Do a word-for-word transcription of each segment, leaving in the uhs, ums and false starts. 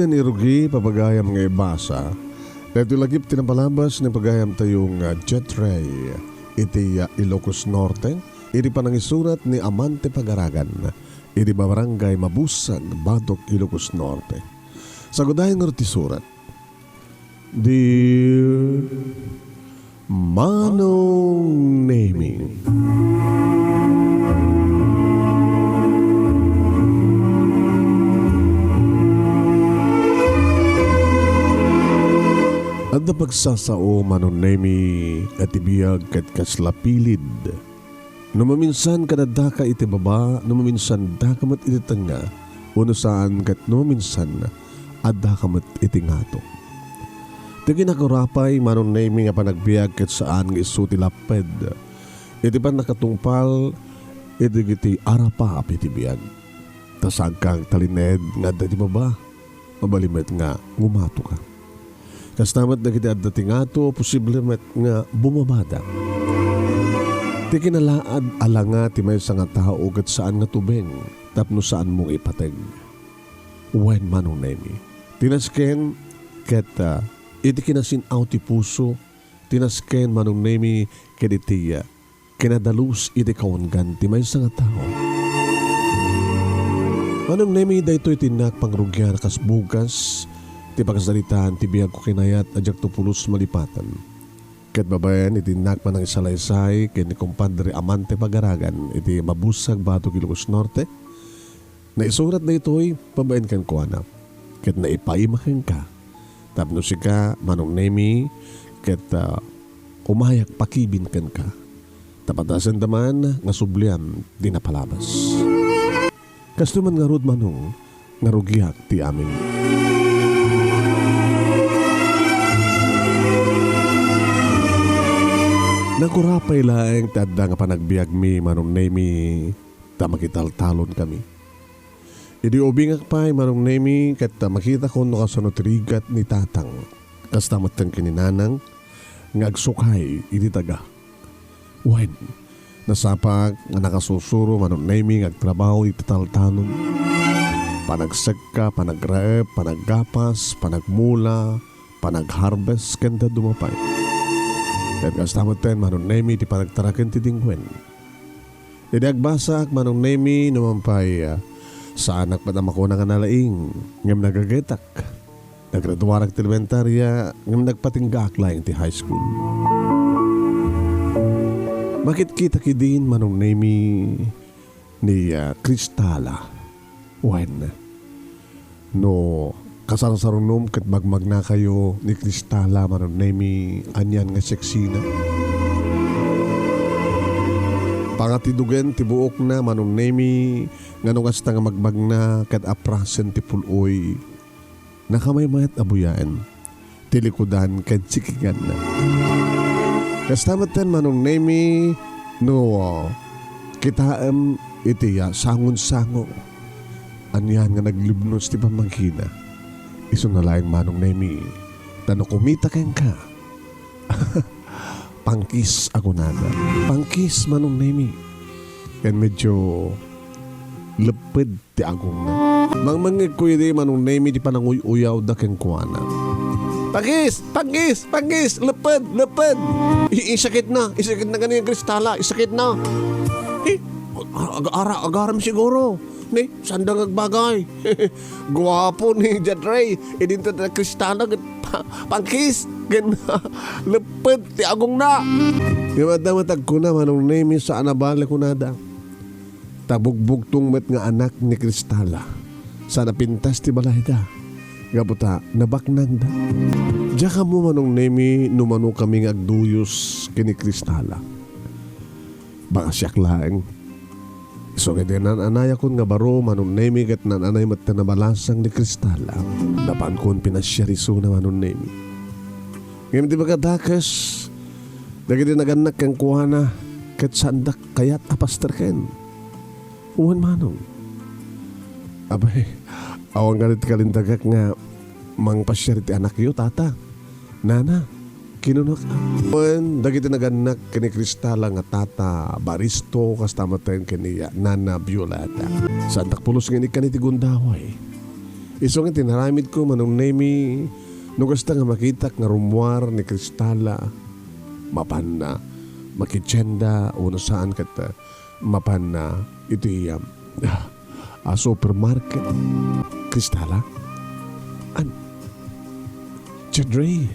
Ni rugi, papagayam nga ibasa, daytoy lagip ti napalabas ni pagayamtayo nga Jet Ray iti, ah, Ilocos Norte, iti panangisurat ni Amante Pagaragan, iti Barangay Mabusag, Batok, Ilocos Norte. Sagudayan ngarud ti surat. Dear Manong Nemi. Adda pagsasao, Manong Nemi, a ti biag ket kasla pilid. No maminsan ket addaka iti baba, no maminsan addaka met iti tengnga, wenno saan ket no maminsan addaka met iti ngato. Ti kinakurapay, Manong Nemi, nga panagbiag ket saan nga isu ti lapped iti pannakatungpal iti dagiti arapap iti biag. Ta saanka agtalinaed nga adda iti baba, mabalin met nga ngumatoka. Kasta met dagiti adda ti ngato, posible met nga bumabada. Ti kinalaad a langa ti maysa nga tao ket saan nga tubeng tapno saanmo nga ipateg. Wen, Manong Nemi, ti nasken ket, ah, iti kinasin-aw ti puso, ti nasken, Manong Nemi, ket iti, ah, kinadalus iti kaunggan ti maysa nga tao. Manong Nemi, daytoy ti innak pangrugian a kas bugas ti pakasaritaan ti biagko kinayat a diakto pulos malipatan. Ket babaen iti innak panangisalaysay ken ni Kumpadre Amante Pagaragan iti Mabusag, Batok, Ilocos Norte, naisurat daytoy babaen kenkuana, ket naipaima kenka. Tapno sika, Manong Nemi, ket, ah, umayak pakibin kenka. Ta padasenda man nga sublian ti napalabas. Kastoy man ngarud, Manong, nga rugiak ti amin. Nakurapay laeng ti adda nga panagbiagmi, Manong Nemi, ta makitaltalon kami. Idi ubingak pay, Manong Nemi, ket makitakon no kasano ti rigat ni Tatang. Kasta met ken ken ni Nanang nga agsukay iti daga. Wen, nasapak nga nakasusuro, Manong Nemi, nga agtrabaho iti taltalon. Panagsekka, panagraep, panaggapas, panagmula, panag-harvest, ken dadduma pay. Ket kasta metten, Manong Nemi, ti panagtaraken ti dingwen. Idi agbasaak, Manong Nemi, numan pay, ah, saanak met a makuna nga nalaing, ngem nagagetak. Nagraduarak ti elementaria, ngem nagpatinggaak laeng ti high school. Makitkitak idin, Manong Nemi, ni, ah, Cristala. Wen, no kasarsarunom ket magmagnakayo ni Cristala, Manong Nemi, anian nga seksina. Pangatidugen ti buokna, Manong Nemi, nga no kasta nga magmagna ket aprasen ti pul-oy. Nakamaymayat a buyaen ti likudan ken sikiganna. Kasta metten, Manong Nemi, no kitaem iti, ah, sangon-sango, anian nga naglibnos ti pammangina. Isuna laeng, Manong Nemi, ta no kumita kenka, pangkis a kunada. Pangkis, Manong Nemi. Ken medyo lepped ti agongna. Mangmangngegko idi, Manong Nemi, ti pananguy-uyawda kenkuana. Pangkis! Pangkis! Pangkis! Lepped! Lepped! I-, isakitna! Isakitna kanian Cristala! Isakitna! Eh, aga-, ara-, agaram siguro. Ni, sanda nga agbagay. Guapo ni Jet Ray. Idinto ti Cristala ket pa-, pangkis ken lepped ti agongna. Ngem adda met agkuna, Manong Nemi, saan a bale kunada. Ta bugbugtong met nga anak ni Cristala. Saan a pintas ti balayda. Gapu ta nabaknangda. Diak ammo, Manong Nemi, no mano kami nga agduyos ken ni Cristala. Baka siak laeng. Isu ket nan-anayakon nga baro, Manong Nemi, ket nan-anay met ti nabalasang ni Cristala. Napankon pinasiar isuna, Manong Nemi. Ngem ti pakadakes, dagiti nagannak kenkuana, ket saandak kayat a pasterken. Wen, Manong. Apay, awan kadi ti kalintagak nga mangpasiar iti anakyo, Tata. Nana, kinunak. Wen, dagiti nagannak ken ni Cristala nga Tata Baristo, kasta metten ken ni Nana Violeta. Saandak pulos nga inikkan iti gundaway. Isu nga tinaramidko, Manong Nemi, no kasta nga makitak nga rummuar ni Cristala, mapanna makitienda wenno saan ket, ah, mapanna iti, ah, ah, supermarket. Cristala? An-, Jed Ray?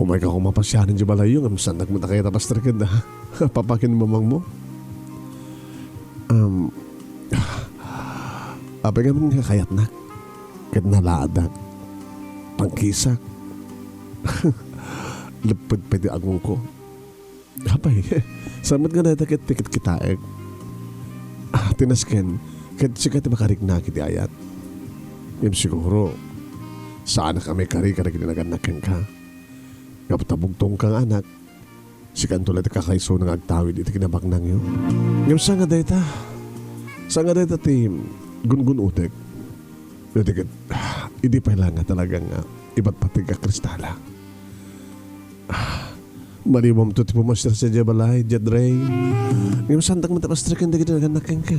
Umayka koma pasiaren idiay balayyo, ngem saannak met a kayat a pastreken da. Papakin mamangmo. Um, apay ngamin nga kayatnak? Ket nalaadak. Pangkisak. Lepped pay ti agongko. Apay, saan met nga dayta ket ti kitkitaek? Ah, ti nasken, ket sika ti makariknak iti ayat. Ngem siguro, saanak a maikari kadagiti nagannak kenka. Gapu ta bugtongka nga anak, sikanto la ti kakaisuna nga agtawid iti kinabaknangyo. Ngem saan nga dayta? Saan nga dayta ti gungun-otek? Dayta ket, idi pay la nga talaga nga ipatpategka, Cristala. Maliwamto ti pumasiar sadiay balay, Jed Ray. Ngem saandak met a pastreken dagiti nagannak kenka.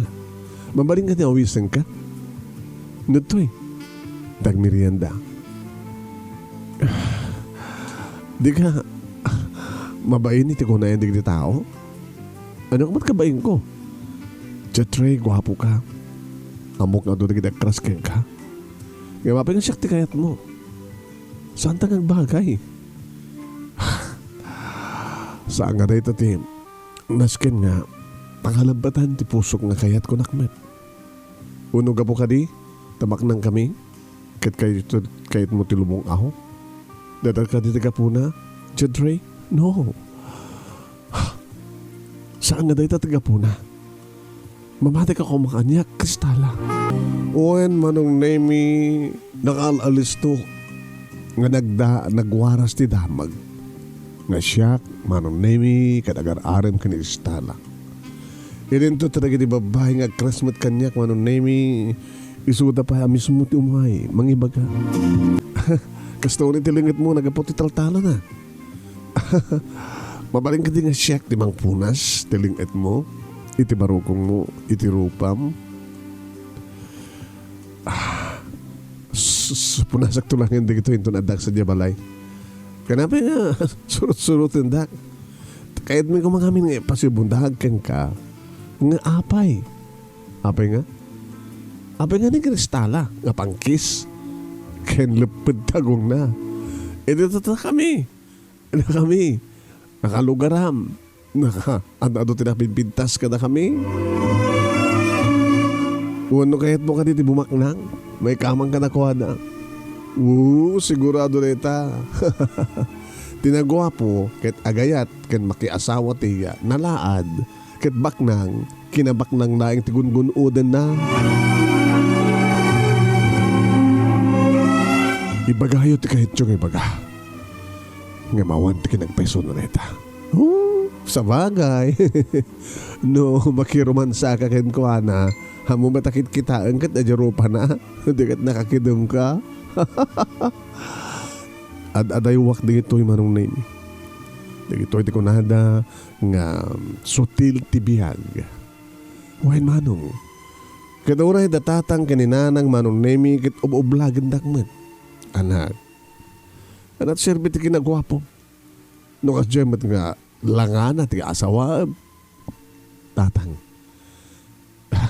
Mabalinka ti awisenka. Ditoy, ti agmerienda. Dika mabain iti kunaen dagiti tao? Ania met kabainko? Jed Ray, guapoka. Ammok nga adu dagiti agkras kenka. Ngem apay nga siak ti kayatmo? Saanta nga agbagay? Saan nga dayta ti nasken nga pangalabbatan ti pusok nga kayatko, nakmet? Wenno gapu kadi ta baknangkami ket kayat-, kayatmo ti lubong, aho? Dayta kadi ti gapuna, Jed Ray? No. Saan nga dayta ti gapuna. Mamatika koma kaniak, Cristala. Wen, Manong Nemi, nakaal-alisto nga nagda-, nagwaras ti damag nga siak, Manong Nemi, ket agar-arem ken ni Cristala. Idinto ti dagiti babbai nga agkras met kaniak, Manong Nemi, isuda pay a mismo ti umay mangibaga. Kasta unay ti lengetmo, naggapu ti taltalona. Mabalin kadi nga siak ti mangpunas ti leng-etmo iti barukongmo, iti rupam? Ah, s-, s-, punasakto laeng dagitoy inton addak sadiay balay. Ken apay nga surot-surotendak? Kayatmi koma ngamin nga ipasibundag kenka. Nga apay? Apay nga? Apay nga ni Cristala nga pangkis ken lepped ti agongna? Idi tatta kami. Dakami, nakalugaram, naka-, ad-adu ti napinpintas kadakami. Wenno kayatmo kadi ti bumaknang? Maikamang kadakuada. Uu, sigurado dayta. Ti naguapo ket agayat ken makiasawa ti nalaad ket baknang, kinabaknang laeng ti gungun-odenna. Ibagayo ti kayatyo nga ibaga. Ngem awan ti kinagpaysona dayta. Oh, sabagay. No makiromansaka kenkuana, ammom met a kitkitaen ket idiay rupana. Di ket nakakidemka. Ad-adaywak dagitoy, Manong Nemi. Dagitoy ti kunada nga sutil ti biag. Wen, Manong. Ket uray da tatang ken ni nanang, Manong Nemi, ket ub-ublagendak met. Anak, ania ti serbi ti kinaguapom? No kasdiay met nga langana ti asawaem. Tatang,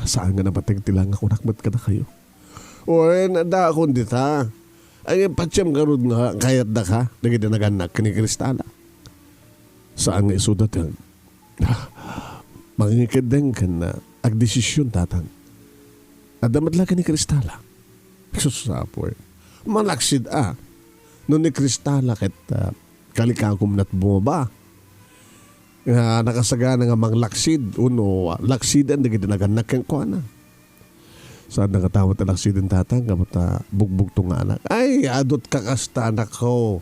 saan nga napateg ti langa kunak met kadakayo. Wen, adda a kun dita. Ay, patiem garud nga kayatdaka dagiti nagannak ken ni Cristala. Saan nga isuda ti ag-, mangikeddeng ken, ah, agdesision, tatang. Adda met la ken ni Cristala. Sus, apo, eh. Malaksid a. No ni Cristala ket, ah, kalikagum met bumaba. Nga nakasagana nga manglaksid, wenno, ah, laksiden dagiti nagannak kenkuana. Saan nga tawen ti laksiden, tatang, gapu ta bugbugto nga anak. Ay, adut ka kasta, anakko.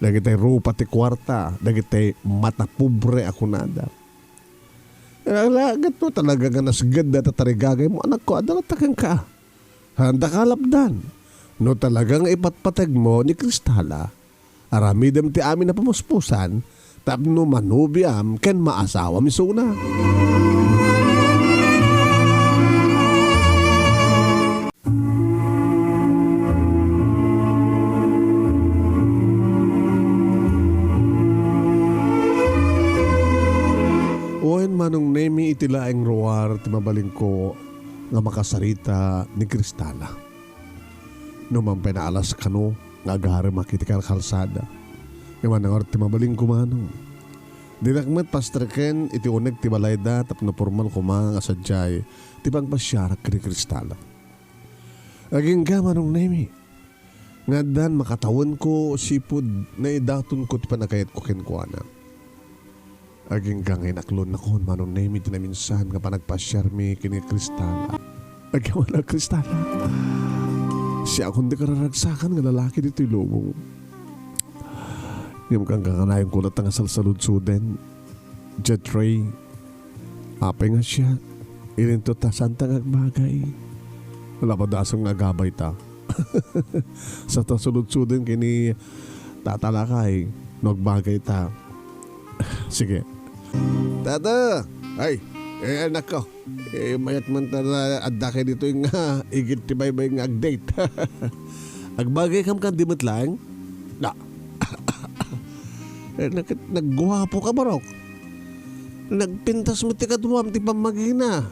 Dagiti rupa ti kuarta, dagiti mata pobre a kunada. Ala, ket no talaga nga nasged dayta tarigagaymo, anakko, adda latta kenka. Haanda ka lapdan. No talaga nga ipatpategmo ni Cristala, aramidem ti amin a pamuspusan tapno manubiam ken maasawam isuna. Manong Nemi, iti laeng ruar ti mabalinko nga makasarita ni Cristala. No man pay naalas kano nga agaremak iti kalkalsada, ngem ania ngarud ti mabalinko, Manong? Dinak met pastreken iti uneg ti balayda tapno pormal koma nga sadiay ti pangpasiarak ken ni Cristala. Agingga, Manong Nemi, nga addan makatawenko sipud naidatonko ti pannakayatko kenkuana. Agingga nga inaklonnakon, Manong Nemi, ti naminsan nga panagpasiarmi ken ni Cristala. Agyaman a Cristala, siakon ti kararagsakan nga lalaki ditoy lubong. Ngem kangkanganayon ko latta nga salsaludsuden, Jetray, apay nga siak, ilinto ta santa nga agbagay. Wala pa dasam nga agabay ta. Sa ta suludsuden ken ni Tata Lakay, no agbagay ta. Sige. Tata! Ay, eh, anak ko. Eh, mayat man ta nga adda kay ditoy nga igid ti baybay nga ag-date. Agbagay kam kadi met laeng? Na. Eh, nag-, nagguapo ka, barok. Nagpintas met ti kaduam ti pammagina.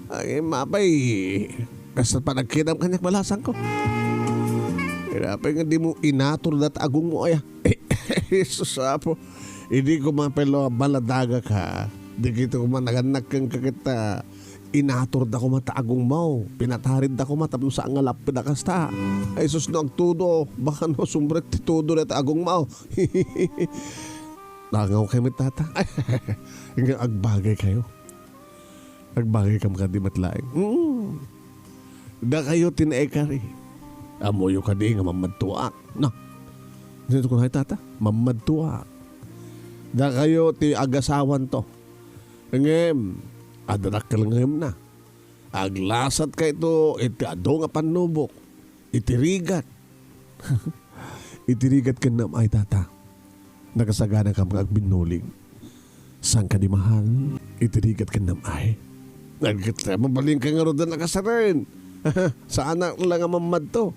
Ay, mapay, kasta panagkitam kaniak, balasangko. Kaya pay nga di mo inator dat agong mo, aya. Jesus, Apo. Idi ko mapelo a baladagak, ha. Di kito ko managannak ken kakita. Inator da koma ta agong mo. Pinatarid da koma tapno saan nga lapped a kasta. Ay, sus, no agtudo. Baka no sumrek ti tudo dat agong mo. Nangaw kayo met, tata. Nga agbagay kayo. Agbagay kam kadi met laeng. Mm. Dakayo ti naikari. Ammoyo kadi nga mammadtuak. No. Dito ko na tata, mammadtuak. Dakayo ti agasawan to. Ngem, adda dakkel nga ngem na. Aglasat kayto iti adu nga pannubok. Iti rigat. Iti rigat ken nam-ay, tata. Nakasaganakam nga agbinnulig. Saan kadi, mahal? Iti rigat ken nam-ay. Nagkita, mabalin ka ngarud a nakasaren. Saanak la nga mammadto.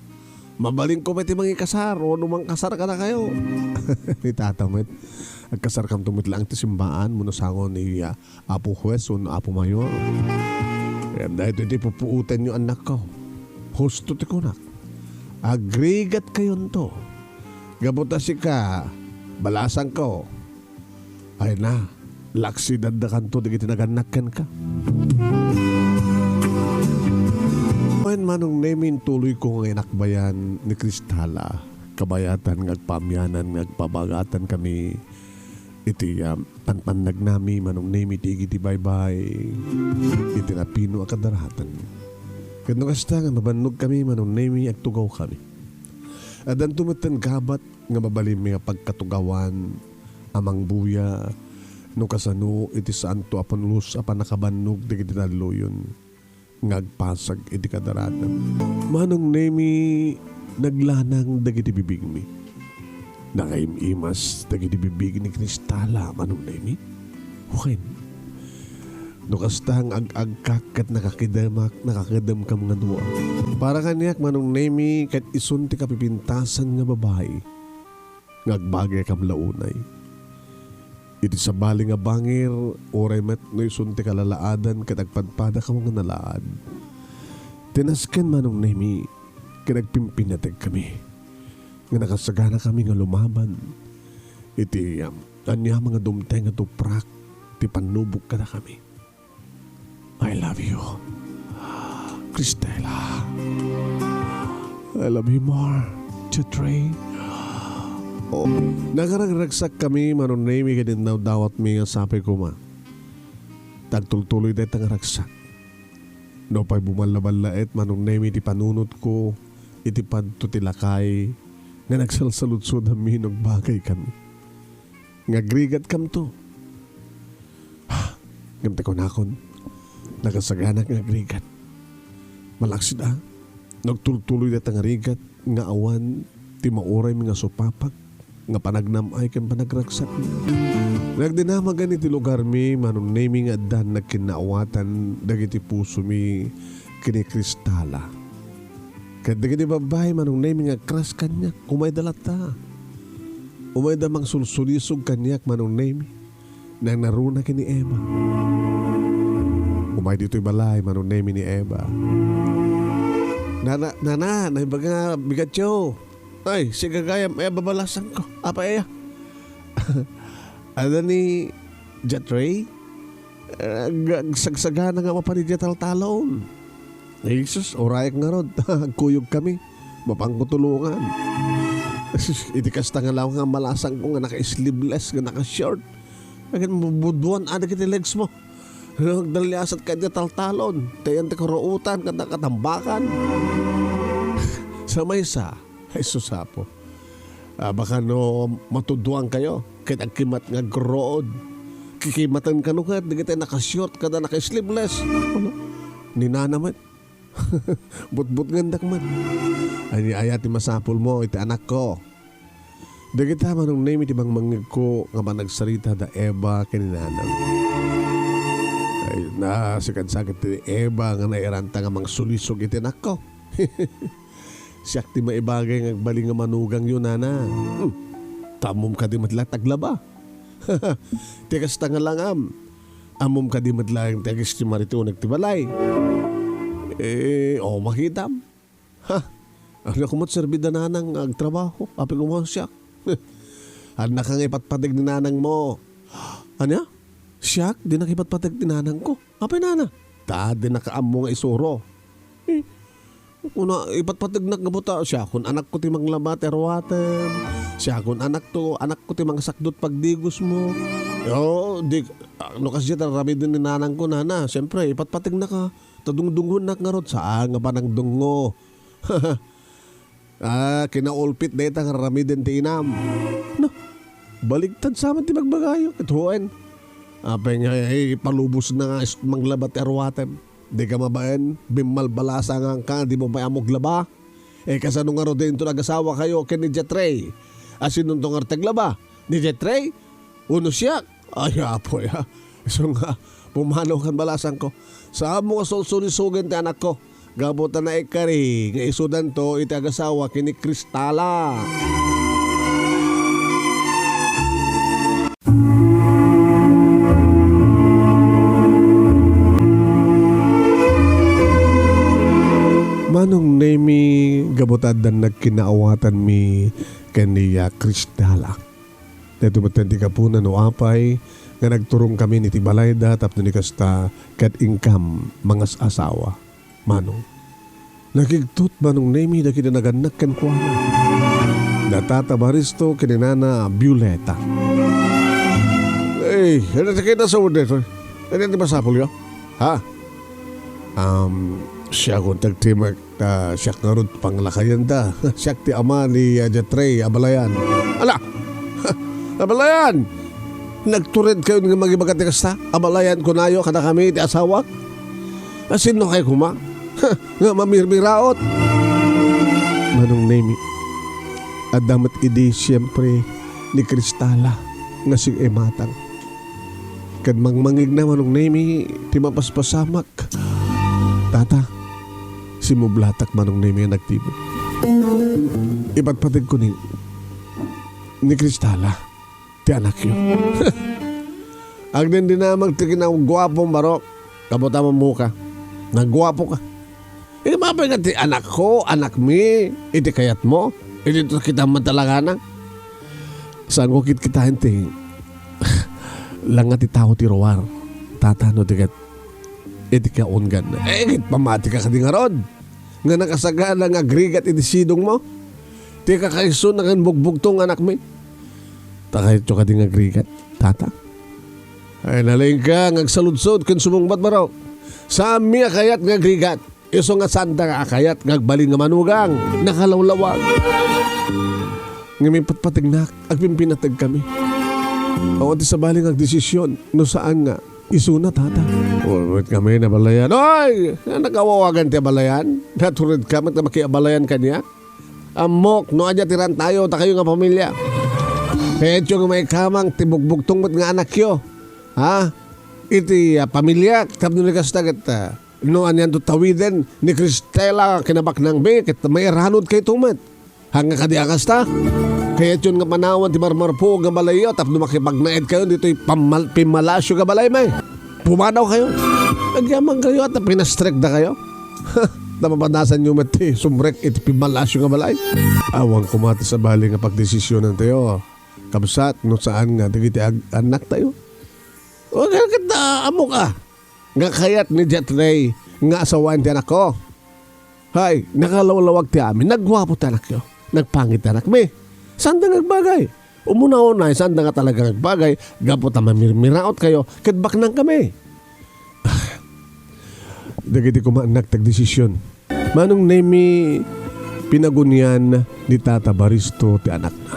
Mabalin ko met ti mangikasar, o no mangkasar kadakayo. Ni tata met. Agkasar kamto met laeng ti simbaan, mano sango ni, ah, Apo Huwes wenno Apo Mayor. Ngem daytoy ti pupuotenyo, annakko. Husto ti kunak. Agrigat kayonto. Gapu ta sika, balasangko. Ay na, laksidandakanto dagiti nagannak kenka. Wen, Manong Nemi, intuloyko nga inakbayan ni Cristala. Kabayatan nga agpaamianan nga agpabagatan kami iti, ah, panpannagnami, Manong Nemi, ti igid ti baybay iti napino a kadaratan. Ket no kasta nga mabannog kami, Manong Nemi, agtugaw kami. Addanto metten gabat nga mabalinmi nga pagkatugawan a mangbuya no kasano iti saanto a pulos a pannakabannog dagiti talloyon nga agpasag iti kadaratan. Manong Nemi, naglanang dagiti bibigmi. Nakaim-imas dagiti bibig ni Cristala, Manong Nemi. Wen, no kasta nga ag-agkak ket nakakedemak, nakakedemkam nga dua. Para kaniak, Manong Nemi, ket isun ti kapipintasan nga babai nga agbagaykam la unay. Iti sabali nga bangir, uray met no isun ti kalalaadan ket agpadpadakam nga nalaad. Ti nasken, Manong Nemi, ket agpimpinategkami nga nakasaganakami nga lumaban iti, um, aniaman nga dumteng a tuprak ti pannubok kadakami. I love you, Cristela. I love you more, Jetray. Oh. Nakaragsakkami, Manong Nemi, ket innawdawatmi nga sapay koma ta agtultuloy dayta nga ragsak. Nupay bumalla-ballaet, Manong Nemi, ti panunotko iti padto ti lakay nga nagsalsaludsod amin no agbagaykami. Nga agrigatkamto. Ngem ti kunakon, nakasaganak nga agrigat. Malaksid a, nagtultuloy dayta nga rigat nga awan ti mauraymi nga supapak nga panagnam-ay ken panagragsakmi. Nagdinamagan iti lugarmi, Manong Nemi, nga addan nagkinnaawatan dagiti pusomi ken ni Cristala. Ket dagiti babbai, Manong Nemi, nga agkras kaniak, umayda latta. Umayda mangsulsulisog kaniak, Manong Nemi. Nanaruna ken ni Eva. Umay ditoy balay, Manong Nemi, ni Eva. "Nana, nana, naimbag nga bigatyo." "Ay, sigagayam, Eva, balasangko. Apay aya?" "Adda ni Jatray? Ag-, agsagsagana nga mapan idiay taltalon." "Ay, sus, urayek ngarud. Agkuyogkami. Mapanko tulongan." Sus, iti kasta nga laeng nga balasangko nga naka-sleeveless, nga naka-short. Akin, mabudbuan adik iti legs mo. Agdaliasat ka iti taltalon. Tayan ti karuotan, kada katambakan. Sa maysa, ay susapo. Ah, baka no matudwan kayo, ket agkimat nga agruod. Kikimaten kano ket, dagiti naka-short, kada naka-sleeveless. Ano? Ni nana met. Butbutngendak met. Ania aya ti masapul mo iti anakko? Dagita, Manong Nemi, ti mangmangngegko nga panagsarita da Eva ken ni Nanang. Ay, na, sika sakit ti Eva nga nairanta nga mangsulisog iti anakko. Siak ti maibagay nga agbalin nga manugangyo, nana. Hmm. Ta ammom kadi met la ti aglaba? Ti kasta nga langam. Ammom kadi met laeng ti agistimar iti uneg ti balay? Eh, o, makitam. Ha? Ania koma ti serbi da nanang nga agtrabaho? Apay koma siak? Adda ka nga ipatpateg ni nanang mo. Ania? Siak? Dinak ipatpateg ti nanang ko. Apay nana? Ta, dinak ammo nga isuro. Eh, kuna, ipatpategnak gapu ta siakon anakko ti manglaba ti aruatem. Siakon anakto, anakko ti mangasakdo ti pagdigos mo. Yo, di, ah, no kasdiay ti aramiden ni nanang ko, nana, siempre, ipatpategnak a. Ta dungdungonnak ngarud, saan nga panangdungngo. Ah, kinaulpit dayta nga aramiden ti inam. No, baligtad sa met ti bagbagayo, ket wen. Apay nga, eh, ipalubosna nga is-, manglaba ti aruatem. Dika mabain, bimmalbalasanganka, dimo pay ammo aglaba. Eh, kasano ngarud inton agasawakayo ken ni Jetray? A, sinonto ngarud ti aglaba? Ni Jetray? Wenno siak? Ay, apoy, a. Isu nga, pumanaw kan balasangko. Saanmo nga sulsulisogen ti anakko. Gapu ta naikari nga isudanto iti agasawa ken ni Cristala. Manong Nemi, gapu ta addan nagkinaawatanmi ken ni, ah, Cristala. Daytoy met ti gapuna no apay nga nagturongkami iti balayda tapno ni kasta ket inkam mangas-asawa, Manong. Nakigtot, Manong Nemi, dagiti nagannak kenkuana. Da Tata Baristo ken ni Nana Violeta. Ey, ano ti kinasawod daytoy? Ano ti masapulyo? Ha? Um, siakon ti agtimek. Ta siak ngarud panglakayenda. Siak ti ama ni, ah, Jetray, abalayan. Ala! Abalayan! Nagturedkayon nga mangibaga ti kasta? Abalayan kunayo kadakami ti asawak? A, sinno kay koma nga mamirmiraot? Manong Nemi, adda met idi siempre ni Cristala nga sing-imatang. Ket mangmangngegna, Manong Nemi, ti mapaspasamak. Tata, simublatak, Manong Nemi, a nagtimek. Ipatpategko ni, ni Cristala, ti anakyo. Agdindinamag ti kinaguapom, barok. Gapu ta mammuka. Nagguapoka. Iti mapay nga ti anakko, anakmi, iti kayatmo, iti to kita matalagana. Saanko kitkitaen ti langa ti tao ti ruar. Tata, no di ket iti kaunggan. Eh, ket pamatika kadi ngarud nga nakasagana nga agrigat iti sidongmo. Ti kakaisuna ken bugbugtong anakmi. Ta kayatyo kadi nga agrigat, tata? Ay, nalingka nga agsaludsod ken sumungbat, barok. Saanmi a kayat nga agrigat. Isu nga saanda nga a kayat nga agbalin nga manugang, nakalawlawag. Ngem ipatpategnak, agpimpinategkami. Awan ti sabali nga agdesisyon no saan nga isuna, tata. Wen met kami nabalayan. Oy! Nakawawagan ti abalayan? Naturedka met nga makiabalayan kaniak? Ammok no ania ti rantayo, dakayo nga pamilia. Kayatyo nga maikamang ti bugbugtong met nga anakyo. Ha? Iti, ah, pamiliak, tapno ni kasta ket, ah, no anianto tawiden ni Cristela kinabaknangmi, ket mairanudkayto met. Haan nga kadi a kasta? Kayatyon nga panawan ti marmarpuog nga balayyo tapno makipagnaedkayo ditoy pammal-, pimmalasyo nga balay, may. Pumanaw kayo. Agyaman kayo at pinastrek da kayo. Napapanasan nyo met ti sumrek iti pimmalasyo nga balay. Awan koma ti sabali nga pagdesisyonan tayo. Kabsat, no saan nga dagiti ag-, annak tayo. O, ket, ah, ammok, ah, nga kayat ni Jet Ray nga asawaen ti anakko. Hay, nakalawlawag ti amin. Nagguapo ti anakyo. Nagpangit ti anakmi. Saan da nga agbagay? Umuna-unay, saan da nga talaga nga agbagay? Gapu ta mamirmiraot kayo, ket baknang kami. Ah, dagiti kumaannak ti agdesisyon. Manong Nemi, pinagunian ni Tata Baristo ti anakna.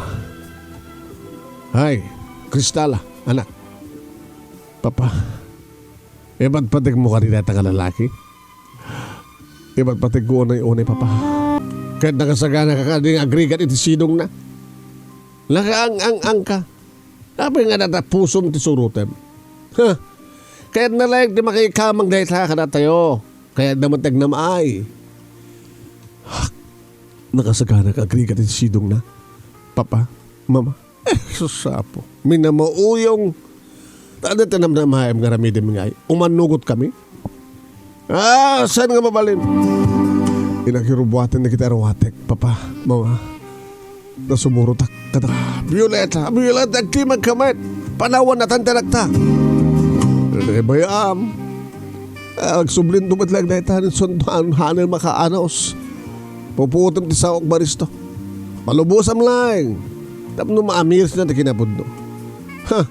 Hay, Kristala, anak. Papa, ipatpategmo kadi dayta nga lalaki? Ipatpategko unay-unay, Papa. Ket nakasagana ka kadi nga agrigat iti sidongna? Nakaang-ang-ang ka. Apay nga natapusom ti surotem? Ha? Kayatna laeng ti makikamang dayta kadatayo. Kayatna met ti agnamaay. Hak, nakasagana ka agrigat iti sidongna? Papa, Mama, eh, sus, Apo. Minamauyong. Ta adda ti namnamaem nga aramidem ngay. Umannugot kami. Ah, saan nga mabalin? Inakirubuatan dagiti aruatek, Papa, Mama. Nasumurotak kada Violeta, Violeta, agkimagka met. Panawan natan ti anakta. Dagiti bayam. Ah, agsublinto met laeng dayta ni Santo An-, Hanel Makaanos. Pupuotem ti saok, Baristo. Palubosam laeng. Tapno maamirisna ti kinapudno. Ha!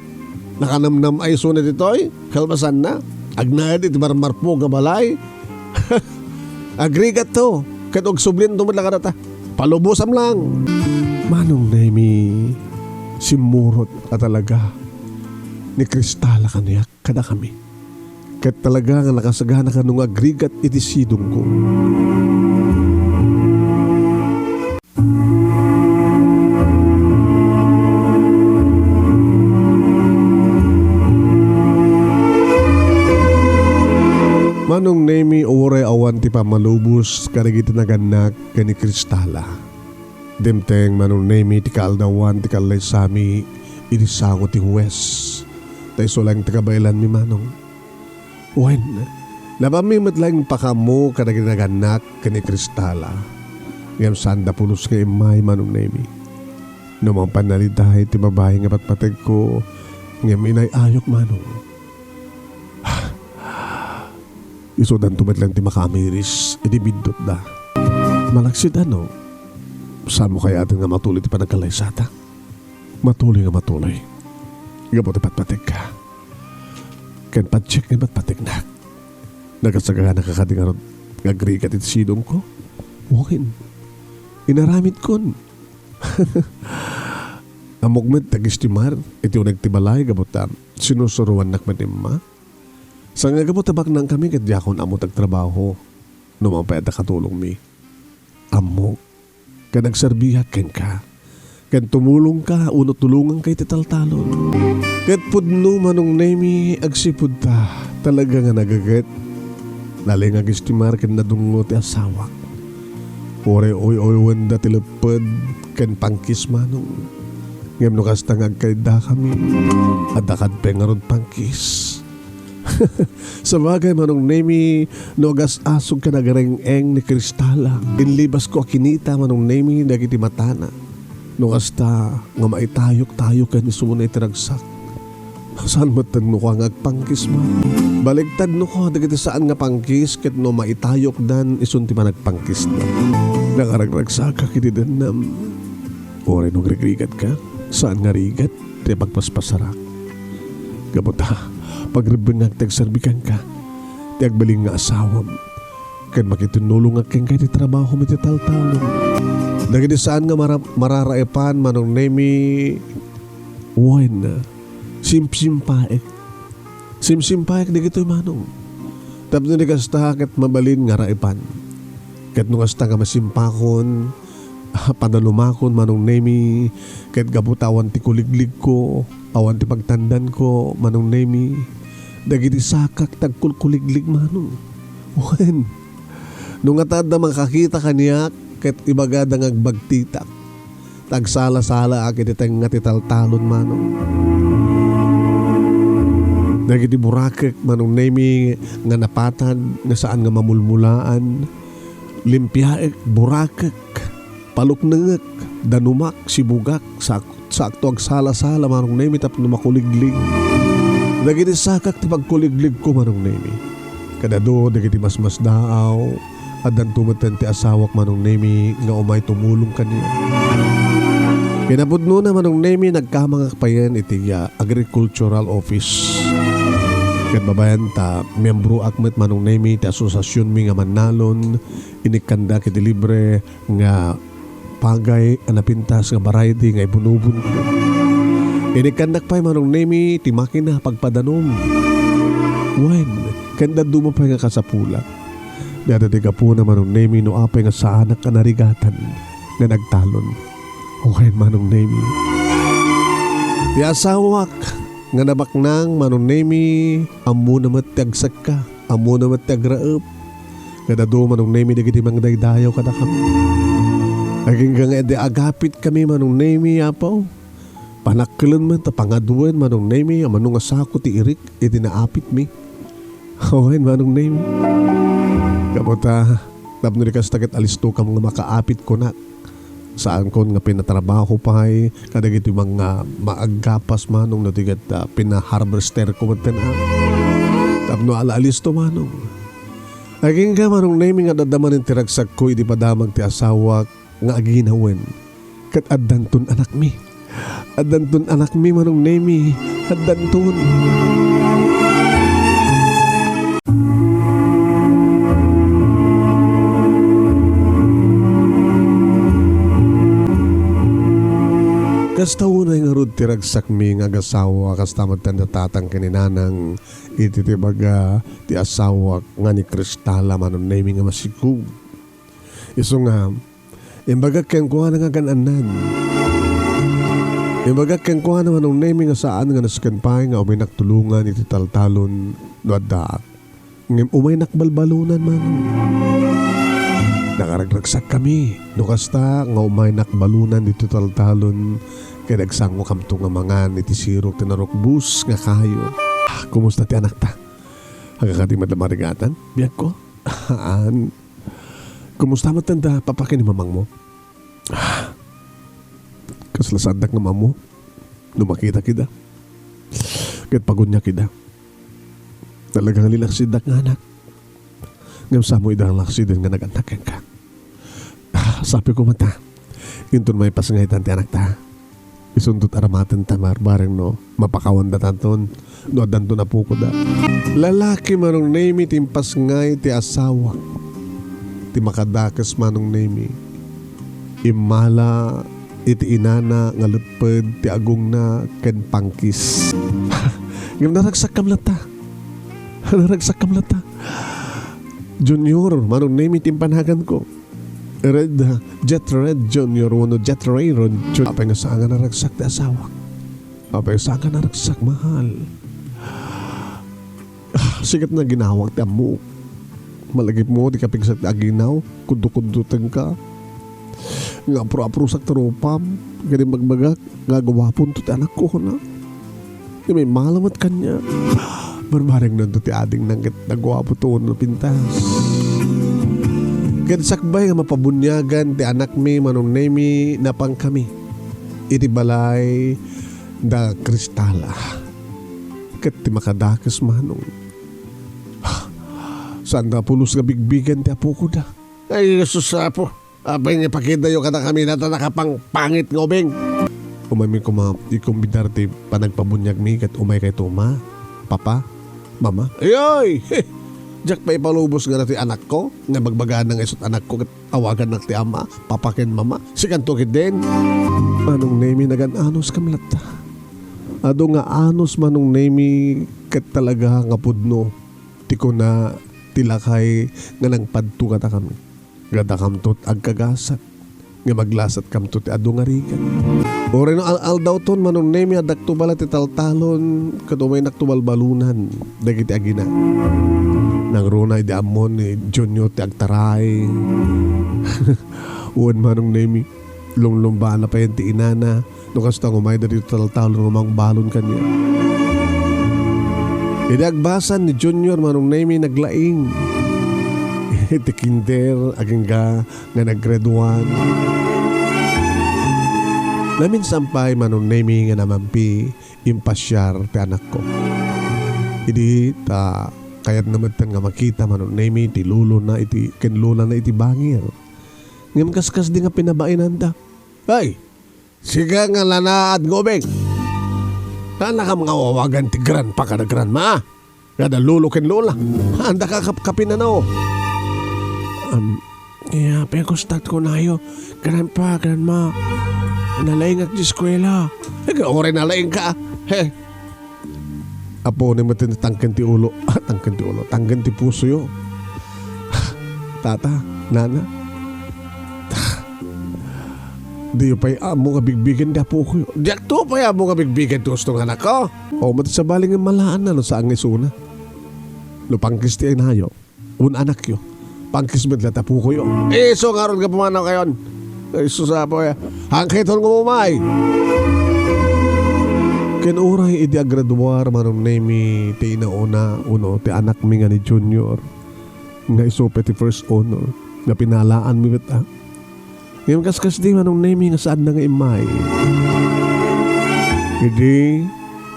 Nakanamnam-ay isuna ditoy, kalpasanna. Agnaed iti marmarpuog nga balay. Agrigatto, ket agsublinto met la kadata. Palubosam laeng. Manong Nemi, simmurot a talaga ni Kristala kaniak kadakami. Ket talaga nga nakasagana kano nga agrigat iti sidongko. Manong Nemi, uray awan ti pammalubos kadagiti nagannak ken ni Kristala. Dimteng Manong Nemi ti kaaldawan ti kallaysami iti sango ti huwes. Ta isu laeng ti kabaelanmi, Manong. Wen, napanmi met laeng pakaammo kadagiti nagannak ken ni Kristala. Ngem saanda pulos nga immay, Manong Nemi. No mangpannaliday ti babai nga patpategko, ngem inay-ayok, Manong. Isudanto met laeng ti makaamiris iti biddutda. Malaksid, ano, saanmo kayaten nga matuloy ti panagkallaysata? Matuloy nga matuloy. Gapu ti patpategka. Ken patiek nga patpategnak. Nagasaganaka kadi ngarud nga agrigat iti sidongko? Wen. Inaramidkon. Ammok met ti agistimar iti uneg ti balay gapu ta sinusuroannak met ni Emma. Saan nga gapu ta baknangkami ket diakon ammo ti agtrabaho no mapay adda katulongmi. Ammok, ket agserbiak kenka, ket tumulongka wenno tulonganka iti taltalon. Ket pudno, Manong Nemi, agsipud ta talaga nga nagaget. Nalingag istimar ket nadungngo ti asawak. Uray uy-uywenda ti lepped ken pangkis, Manong. Ngem no kasta nga agkaydakami, adda kad pay ngarud pangkis. Sabagay, Manong Nemi, no agas-asog ken agreng-eng ni Kristala, inlibasko a kinita, Manong Nemi, dagiti matana. No kasta nga maitayok-tayok ken isuna iti ragsak, saan met tenno kua nga agpangkis, Manong? Baliktadno kua dagiti saan nga pangkis ket no maitayokdan isun ti panagpangkisda. Nakaragragsakak iti dennem. Uray no agrigrigatka, saan nga rigat ti pagpaspasarak. Gapu ta, pagrebbengngak ti agserbi kenka, ti agbalin nga asawam, ken makitinnulongak kenka iti trabahom iti taltalon. Dagiti saan nga mara-, mararaepan, Manong Nemi, wen, simsimpaek. Simsimpaek dagitoy, Manong. Tapno di kasta ket mabalin nga raepan. Ket no kasta nga masimpakon, padalumakon, Manong Nemi, ket gapu ta awan ti kuligligko, awan ti pagtandanko, Manong Nemi, dagiti sakak ti agkulkuliglig, Manong. Wen, no ngata adda makakita kaniak, ket ibagada nga agbagtitak. Agsala-salaak iti tengnga ti taltalon, Manong. Dagiti burakek, Manong Nemi, nga napatad, nga saan nga mamulmulaan, limpiaek, burakek, paluknengek, danumak, sibugak, sa-, saakto agsala-sala, Manong Nemi, tapno makuliglig. Dagiti sakak ti pagkuligligko, Manong Nemi. Kadado dagiti masmasdaaw, addanto metten ti asawak, Manong Nemi, nga umay tumulong kaniak. Kinapudnona, Manong Nemi, nagkamangak payen iti, ah, Agricultural Office. Ket babaen ta, miyembroak met, Manong Nemi, ti asosasionmi nga mannalon, inikkandak iti libre nga pagay a napintas nga variety nga ibunubonko. Inikkandak pay, Manong Nemi, ti makina pagpadanom. Wen, ken dadduma pay nga kasapulak. Dayta ti gapuna, Manong Nemi, no apay nga saanak a narigatan nga nagtalon. Wen, Manong Nemi. Ti asawak nga nabaknang, Manong Nemi, ammona met ti agsekka. Ammona met ti agraep. Kadado, Manong Nemi, dagiti mangdaydayaw kadakami. Agingga nga idi agapitkami, Manong Nemi, Apo. Panakkelenmi ta pangaduem, Manong Nemi, a mano nga sako ti irik iti naapitmi. Wen, Manong Nemi. Gapu ta, tapno di kasta ket alistokam nga makaapit kunak. Saankon nga pinatrabaho pay kadagiti mga maaggapas, Manong, no di ket, ah, pinaharvesterko metten, ah. Tapno ala-alisto, Manong. Agingga, Manong Nemi, nga adda manen ti ragsakko idi padamag ti asawak nga aginawen. Ket addanton anakmi. Addanton anakmi, Manong Nemi. Addanton. Kasta unay ngarud ti ragsakmi nga agasawa, kasta met ti tatang ken ni nanang iti ti baga ti asawak nga ni Cristala, Manong Nemi, nga masikog. Isu nga, imbagak kenkuana nga agan-annan. Imbagak kenkuana, Manong Nemi, nga saan nga nasken pay nga umaynak tulongan iti taltalon no addaak. Ngem umaynak balbalunan, Manong. Nakaragsakkami. No kasta nga umaynak balunan ditoy taltalon, ket agsangokamto nga mangan iti sirok ti narukbos nga kayo. Ah, kumusta ti anakta? Agakadi met la marigatan, biagko? Haan. Kumusta met ti papa ken ni mamangmo? Ah, kasla saandak nga maammo no makitak ida. Ket paguniak ida. Talaga nga linaksiddak nga anak. Ngem samo ida nga laksiden nga nag-annak kenka. Ah, sapay koma ta. Inton maipasngaytan ti anakta. Isunto ti aramaten ta, barbareng no mapakawandatanton no addanton apokoda. Lalaki, Manong Nemi, ti impasngay ti asawa. Ti makadakes, Manong Nemi. Immala iti inana nga lepped ti agongna ken pangkis. Ngem naragsakkam latta. Naragsakkam latta. Junior, Manong Nemi ti impanaganko. Red, Jet Red Junior wenno Jet Ray Red Junior. Apay nga saan nga naragsak ti asawak? Apay nga saan nga naragsak, mahal? Ah, sikat nga ginawak ti ammok. Malagipmo ti kapigsak ti aginaw, kuddo-kuddotenka. Nga apro-aprosak ti rupam, ken imbagbaga nga guaponto ti anakko, kuna. Nga immala met kaniak. Barbarengnanto ti adingna ket naguapoto wenno napintas. Ket sakbay nga mapabuniagan ti anakmi, Manong Nemi, napangkami iti balay da Cristala. Ket ti makadakes, Manong, saan nga pulos nga bigbigen ti apokoda. Ay, Jesus, Apo. Apay nga ipakidayo kadakami dayta nakapangpangit nga ubing? Umaymi koma ikumbidar ti panagpabuniagmi ket umaykayto, ma, papa, mama. Ayoy! Diak pay ipalubos nga datoy anakko, nga bagbagana nga isut' anakko ket awagannak ti ama, papa ken mama. Sikanto ketdin. Manong Nemi, nagan-anuskam latta. Adu nga anus, Manong Nemi, ket talaga nga pudno ti kuna ti lakay nga nangpadto kadakami. Nga dakamto ti agkagasat, nga maglasatkamto ti adu nga rigat. Uray no al-aldawton, Manong Nemi, addakto bala ti taltalon, ket umaynakto balbalunan dagiti agina. Nangruna idi ammon ni Junior ti agtaray. Wen, Manong Nemi, Lumlumbaanna payen ti inana, no kasta, umayda ditoy taltalon nga mangbalon kaniak. Idi agbasan ni Junior, Manong Nemy, naglaing iti kinder agingga nga nag-grade one. Naminsan pay, Manong Nemy, nga namampi, impasiar ti anakko. Idi ta kayatna metten nga makita, Manong Nemy, ti lolona iti, ken lolana iti bangir. Ngem kaskasdi nga pinabainanda. Ay, sika nga lanaad nga ubing. Saannakam nga awawagan ti grandpa kada grandma, kada lolo ken lola. Haanda ka kapkapin, ano? Um, kaya, pagkustat ko nayo, grandpa, grandma, nalaingak di eskwela. Eh, uray nalaingka. He, apo ni metten tangken ti ulo. Ah, tangken ti ulo. Tangken ti pusoyo. Tata, nana. Diyo pay ammo nga bigbigen ti apokoyo. Diakto pay ammo nga bigbigen ti gusto nga anakko. O, mat sabali nga malaanna no saan nga isuna. No pangkis ti inayo, un anakyo. Pangkis met la ti apokoyo. Isu ngarud nga pumanaw kayon. Ay, sus, apo, eh. Hangketon nga umay. Ken uray idi aggraduar, Manong Nemy, ti inauna, uno, ti anakmi nga ni Junior, nga isu pay ti first honor, nga pinalaanmi met, ah. Ngem kaskasdi, Manong Nemy, nga saanna nga immay. Idi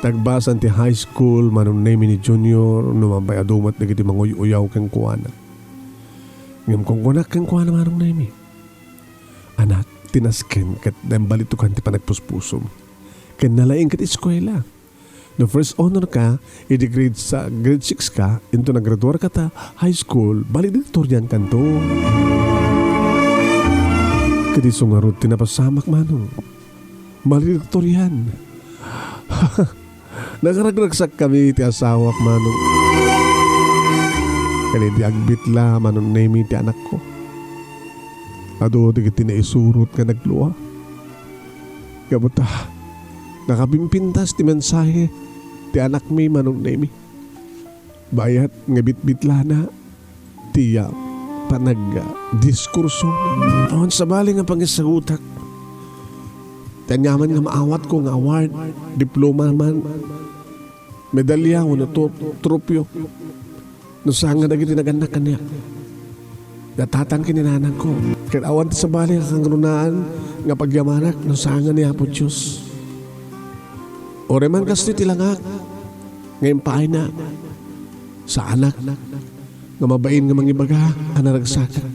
tagbasan ti high school, Manong Nemy, ni Junior, no man pay adu met dagiti manguy-uyaw kenkuana. Ngem kunkunak kenkuana, Manong Nemy, "Anak, ti nasken ket naimbalittokan ti panagpuspusom. Ken nalaing ket eskuela. No first honor ka, idi grade sa, grade six ka, inton naggraduar ka ta high school, valedictorian kanto." Ket isu ngarud ti napasamak, Manong. Valedictorian. Nakaragsakkami ti asawak, Manong. Ken idi agbitla, Manong Nemy, ti anakko, adu dagiti naisurot nga naglua. Gapu ta nakapimpintas ti mensahe ti anakmi, Manong Nemy. Bayat nga bitbitlana ti, ah, panagdiskurso. Awan sabali nga pangissagutak. Ti aniaman nga maawatko nga award, diploma man, medalya, wenno to-, tropeo, no saan nga dagiti nagannak kaniak. Natatang ken ni nanangko. Ket awan ti sabali nga kangrunaan nga pagyamanak no saan nga ni Apo Dios. Uray man kastoy ti langak nga impaayna, saanak nga mabain nga mangibaga a naragsakan.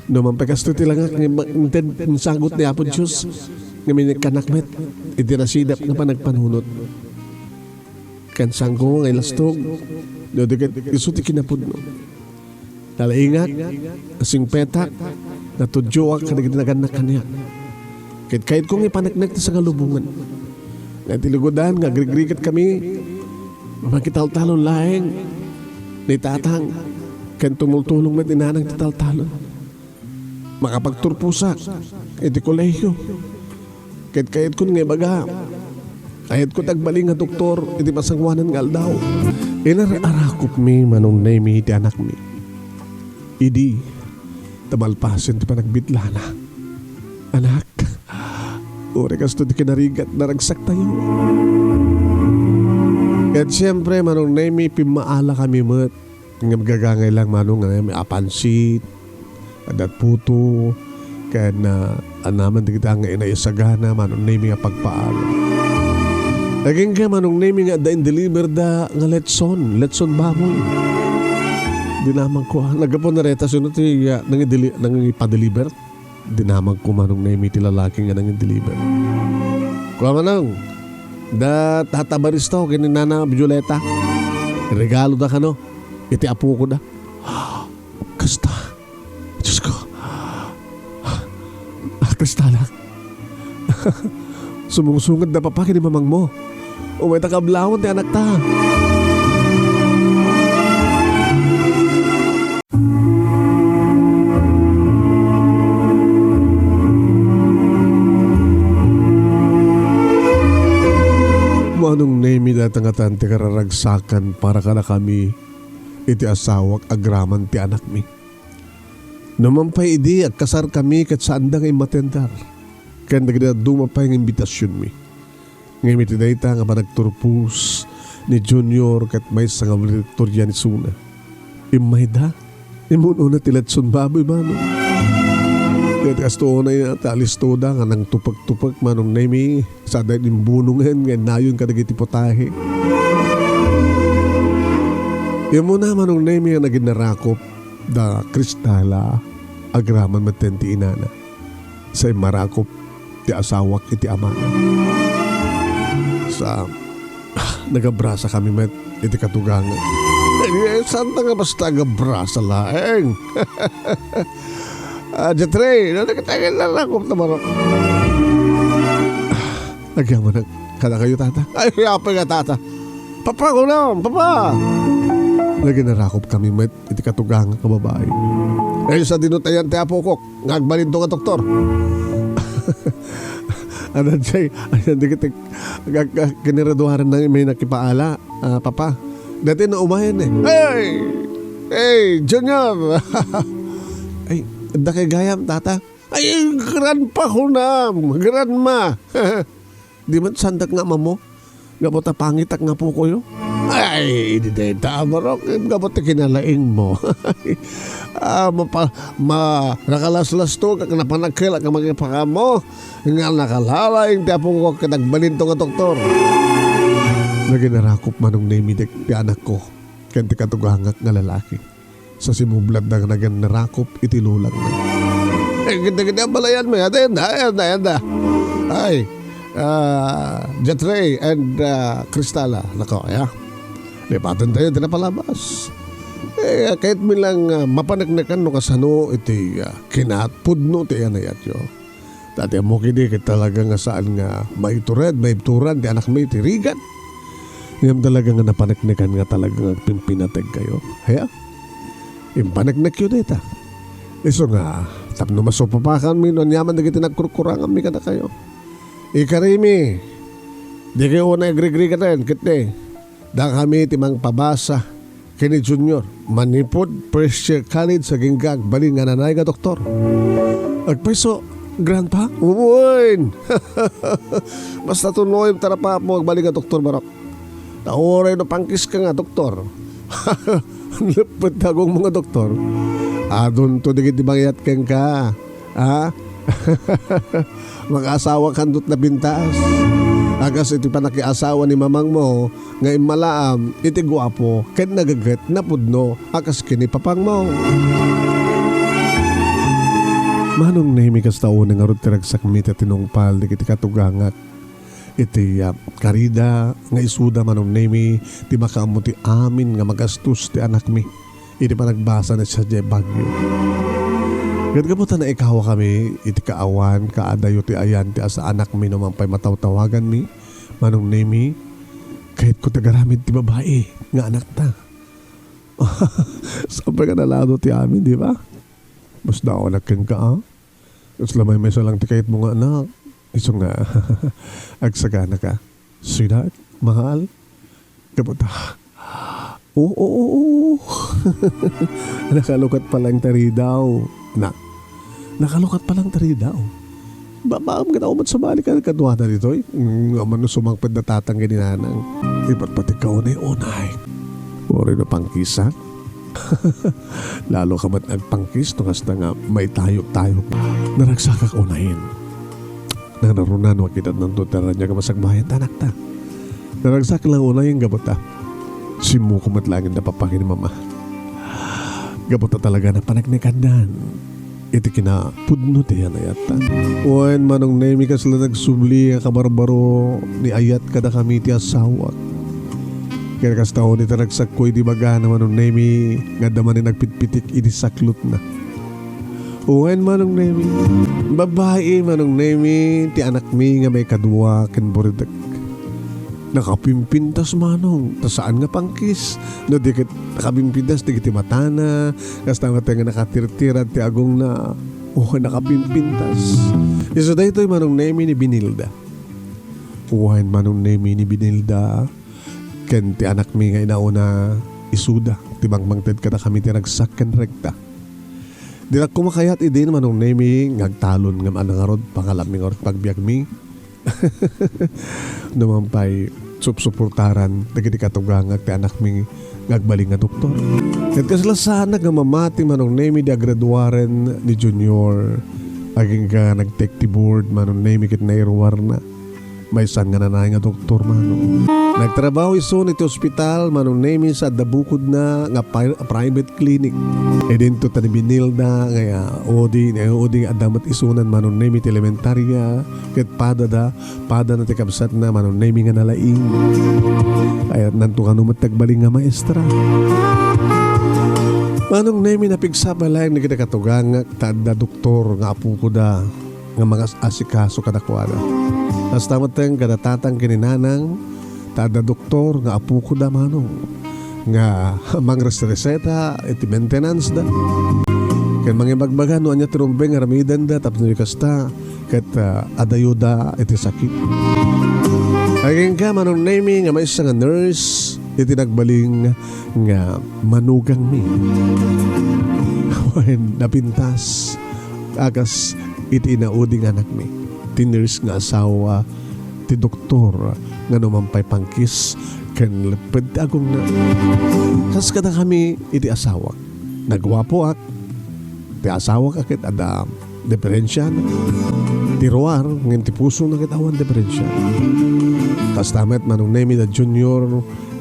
No man pay kastoy ti langak nga ma-, inted insagut ni Apo Dios nga minikkanak met iti nasidap nga panagpanunot. Ken saanko nga ilastog no di ket isu ti kinapudno. Nalaingak, nasingpetak, natudioak kadagiti nagannak kaniak. Ket kayatko nga ipaneknek ti sangalubongan. Nga iti lugodan nga agrigrigat kami, makitaltalon laeng ni tatang, ken tumultulong met ni nanang ti taltalon. Makapagturposak iti kolehio. Ket kayatkon nga ibaga, kayatko ti agbalin nga doktor iti masangoanan nga aldaw. Inar-arakupmi, Manong Nemy, ti anakmi. Idi, ta malpasen ti panagbitlana. Anak, uray kastoy ti kinarigat, naragsak tayo. Ket siempre, Manong Nemy, pimmaala kami met. Ngem gagangay lang, Manong, nga may apansit, adda puto, ken, ah, anaman dagiti nga inaisagana, Manong Nemy, nga pagpaala. Agingga, Manong Nemy, nga adda in-deliver da nga letson, letson baboy. Dinamagko, ah. Naggapu na reta, sino ti, ah, nangideli-, nangipadeliver? Dinamagko, Manong Nemy, ti lalaki nga nangideliver. Kua, Manong, da Tata Baristo ken ni Nana Violeta. Regalo da kano iti apoko da. Kasta. Diyos ko. Ah, Kristalak. Sumungsungad da papa ken ni mamangmo. Umay ta kablawan ti anakta. Manong Nemy, dayta ngatan ti kararagsakan para kadakami iti asawak agraman ti anakmi. No man pay idi, agkasarkami ket saanda nga immatendar ken dagiti dadduma pay nga imbitasionmi. Ngem iti dayta nga panagturpos ni Junior ket maysa nga valedictorian isuna, immayda. Immun-una ti letson baboy, Manong. Ket kastoy unay ta alistoda nga nangtupek-tupek, Manong Nemi, sada imbunongen nga innayon kadagiti putahe. Immuna, Manong Nemi, nga naginarakop da Cristala agraman metten ti inana. Sa immarakop ti asawak iti amana. Sa, nagabrasa kami met iti katuganga. Eh, santa nga basta agabrasa laeng. Ah, Jetray, no, nagkatagin na lang kung tamarok. Agyaman ang kada kayo, tata. Ay, apay nga, tata. Papa, kunam, papa! Naginarakop kami met iti katuganga nga babai. Eh, sa dinutayan ti apokok, nga agbalinto nga doktor. Ano, Jay? Ayan, di kita, ag-, ag-, kiniraduaran na may nakipaala, ah, papa. Dati na umayan eh. Hey! Hey, Junior! Ay, da kay gayam, tata. Ay, gran pa kunam, gran ma. Di man sandak nga mamo. Gapu ta pangitak nga pukoyo. Ay, idi dayta, Amarok, gapu ti kinalaing mo. Ah, mapa-, ma-, nakalaslas to, kag napanagkel, kag makipakamo, nga nakalaing ti apong ko, ket agbalinto nga doktor. Naginarakop manong Nemi dek-, ti anakko, ken ti katugangak nga lalaki. Sa simublatda nga naginarakop iti lulangna. Eh, gidi-gidi ang balayan mo, yata, yanda, yanda, yanda. Ay, ah, Jetray and, ah, Cristala, nako, ya. Lipaten tayo, ti napalabas. Eh, kahit mi lang, ah, mapaneknekan no kasano iti, ah, kinapudno ti anayatyo. Dati ammo kidi ket talaga nga saan nga maitured, maibturan ti anakmi iti rigat. Ngem talaga nga napaneknekan nga talaga nga agpimpinateg kayo. Haya? Impaneknekyo dayta. Isu nga, tapno masupapakanmi no aniaman dagiti nagkurkuranganmi kadakayo. Ikarimi, di kayo unay agrigrigaten, ket ni, dakami ti mangpabasa ken ni Junior. Manipud first year college, agingga agbalin nga nanay nga doktor. Agpayso, Grandpa? Wen! Basta tunoyem ta napapmo agbalin nga doktor, Barok. Ta uray no pangkiska nga doktor. Leppet ti agongmo nga doktor. Adunto dagiti mangyat kenka. Ha? Makaasawa kandot napintas. Akas iti panakiasawa ni mamangmo nga immalaam iti guapo ken nageget napudno a kas ken ni papangmo. Manong Nemi, kasta unay ngarud ti ragsakmi ti tinungpal dagiti katugangak iti, ah, karida nga isuda, Manong Nemi, ti makaammo ti amin nga magastos ti anakmi iti panagbasa ni Sadia Baguio. Ket gapu ta naikawakami iti kaawan, kaadayo ti ayan ti asaanakmi no man pay matawtawaganmi, Manong Nemi, kayatko ti agaramid ti babai nga anakta. Saan pay nga nalado ti amin, di ba? Mas daonak kenka, ah? Kasla maymaysa lang ti kayatmo nga anak. Isu nga, agsaganaka. Sweetheart, mahal. Gapu ta. Oo, oo, oo. Nakalukat pa lang taridaw. Na. Nakalukat pa lang taridaw. Babaam nga naumat sa balik ka kaduana ditoy. Nga mano sumangpet da tatang ken ni nanang. Ibat pati kaunay-unay. Uri no pangkisak. Lalo ka met agpangkis no kasta nga maitayok-tayok. Naragsakak unayen. Nanarunan, makita tanto ti raniag a masakbayan ti anakta. Naragsak lang unayen gapu ta simmuko met laeng da papa ken ni mama. Gapu ta talaga napaneknekandan iti kinapudno ti anayatta. Wen, Manong Nemi, kasla nagsubli a kabarbaro ni ayat kadakami ti asawak. Ken kasta unay ti ragsakko idi bagana, Manong Nemi, nga adda manen agpitpitik idi saklotna. Wen, Manong Nemi. Babai, Manong Nemi, ti anakmi nga maikadua ken buridek. Nakapimpintas, Manong, ta saan nga pangkis. No di ket nakapimpintas dagiti matana, kasta met nga nakatirtirad ti agongna. O, nakapimpintas. Isu daytoy, Manong Nemi, ni Binilda. Wen, Manong Nemi, ni Binilda, ken ti anakmi nga inauna, isuda, ti mangmangted kadakami ti ragsak ken rekta. Dinak koma kayat idin, Manong Nemi, nga agtalon ngem ania ngarud pangalami ngarud pagbiagmi. No man pay supsuportaran dagiti katugangak ti anakmi nga agbalin nga doktor. Ket kasla saanak nga mamati, Manong Nemi, di agraduaren ni Junior. Agingga nag-take ti board, Manong Nemi, ket nairuarna. Maysa nga nanay nga doktor, Manong. Nagtrabaho isun iti ospital, Manong Nemi, sa adda bukodna nga pri-, private clinic. Idinto ta ni Benilda nga, ah, O D, ni O D nga adda met isunan, Manong Nemi, ti elementaria, ket padada, padana ti kabsatna, Manong Nemi, nga nalaing. Kayatnanto kano met ti agbalin nga maestra. Manong Nemi, napigsa pay laeng dagiti katugangak ta adda doktor nga apokoda nga mangas-asikaso kadakuada. Kasta metten kada tatang ken ni nanang, ta adda doktor nga apokoda, Manong, nga mangresreseta iti maintenance da. Ken mangibagbaga no ania ti rumbeng nga aramidenda tapno di kasta ket, ah, adayoda iti sakit. Agingga, Manong Nemi, nga maysa nga nurse iti nagbalin nga manugangmi. Wen napintas a kas iti inaudi nga anakmi, ti nurse nga asawa ti doktor nga no man pay pangkis ken lepped ti agongna. Kas kadakami iti asawak, naguapoak, ti asawak a ket adda diferensiana. Ti ruar ngem ti pusona ket awan diferensia. Kasta met, Manong Nemi, da Junior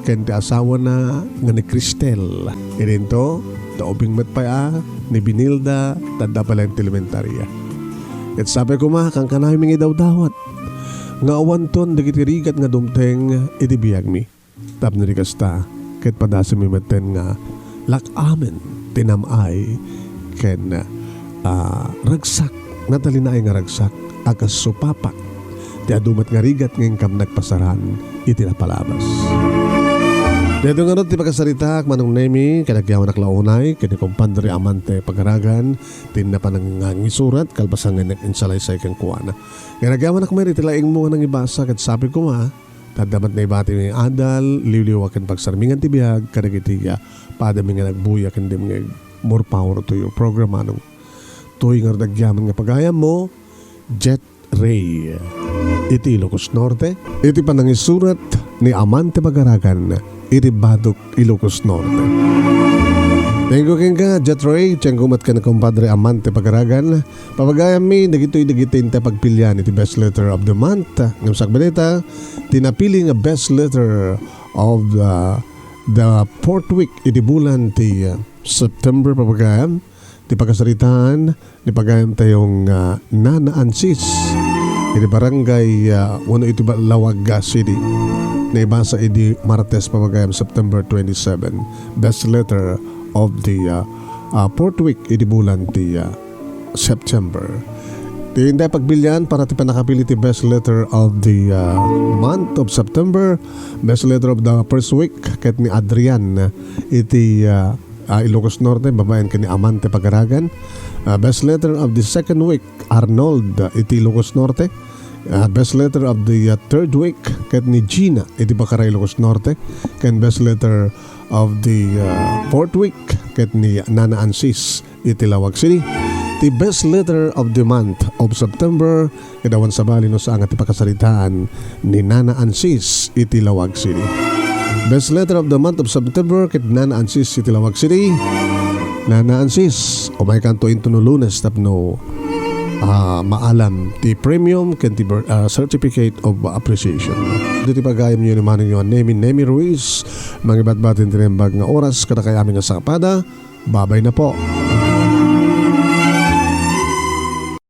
ken ti asawana nga ni Cristel. Idinto, ta ubing met pay a ni Benilda, ta adda pay laeng ti elementaria. Ket sapay koma, kankanayon nga idawdawat nga awanton dagiti rigat nga dumteng iti biagmi. Tapno di kasta, ket padasenmi metten nga lak-amen ti nam-ay ken, ah, ragsak, natalinaay nga ragsak a kas supapak ti adu met nga rigat nga inkam nagpasaran iti napalabas. Daytoy ngarud ti pakasaritaak, Manong Nemi, ken agyamanak la unay ken ni Compadre Amante Pagaragan, ti napan nga ngisurat kalpasan nga insalaysay kenkuana. Ken agyamanak met iti laingmo nga nangibasa ket sapay koma, ta adda met naibati nga adal, liwliwa ken pagsarmingan ti biag kadagiti, ah, padami nga nagbuya ken dimngeg. More power to you, Program Manong. Toy ngarud agyaman nga pagayammo, Jet Ray, iti Ilocos Norte, iti panangisurat ni Amante Pagaragan iti Badok, Ilocos Norte. Thank you kenka, Jet Ray. Thank you met ken Compadre Amante Pagaragan. Papagayammi dagitoy dagiti intay pagpilian iti Best Letter of the Month. Ngem sakbay dayta, ti napili nga Best Letter of the, the fourth week iti bulan ti, uh, September, papagayam, ti pakasaritaan ni pagayamtayo nga Nana Ansis iti barangay, uh, wenno iti ba-, Laoag City. Naibasa idi Martes, papagayam, September twenty-seven. Best Letter of the, uh, uh, fourth week iti bulan ti, uh, September. Ti intay pagpilian para ti pannakapili ti Best Letter of the, uh, month of September, Best Letter of the first week, ket ni Adrian iti, uh, uh, Ilocos Norte, babaen ken ni Amante Pagaragan. Uh, Best Letter of the second week, Arnold, uh, iti Ilocos Norte. Uh, Best Letter of the, uh, third week, ket ni Gina iti Bacara, Ilocos Norte. Ken Best Letter of the, uh, fourth week, ket ni Nana Ansis iti Laoag City. Ti Best Letter of the Month of September, ket awan sabali no saan nga ti pakasaritaan ni Nana Ansis iti Laoag City. Best Letter of the Month of September, ket Nana Ansis iti Laoag City. Nana Ansis, umaykanto intono Lunes tapno, ah, maalam ti premium ken ti ber-, ah, certificate of appreciation. Iti pagayamyo ni manongyo a Nemi, Nemi Ruiz, mangibatbati ti naimbag nga oras kadakay amin nga sakapada. Babay na po.